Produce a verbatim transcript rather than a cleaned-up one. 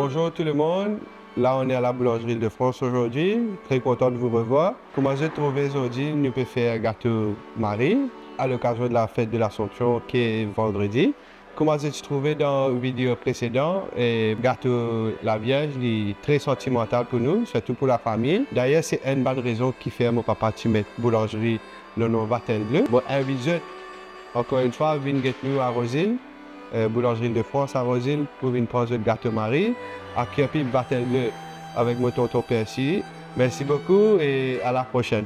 Bonjour tout le monde, là on est à la boulangerie de France aujourd'hui, très content de vous revoir. Kouma zot trouve zordi nou pe fer gato Mari à l'occasion de la fête de l'Assomption ki vandredi. Kouma zot ti trouve dan video presedan, e gato Lavierz li tre santimantal pou nou, sirtou pou lafami. Dayer se enn bann rezon ki fer mo papa ti met boulangerie lor nom Vatenn Ble. Mo invit zot ankor enn fwa vinn get nou a Rozil, euh, Boulangerie de France à Rozil, pou vinn pran zot gato Mari, ak Kirpib Vatenn Ble avek mo tonton Percy. Merci beaucoup et à la prochaine.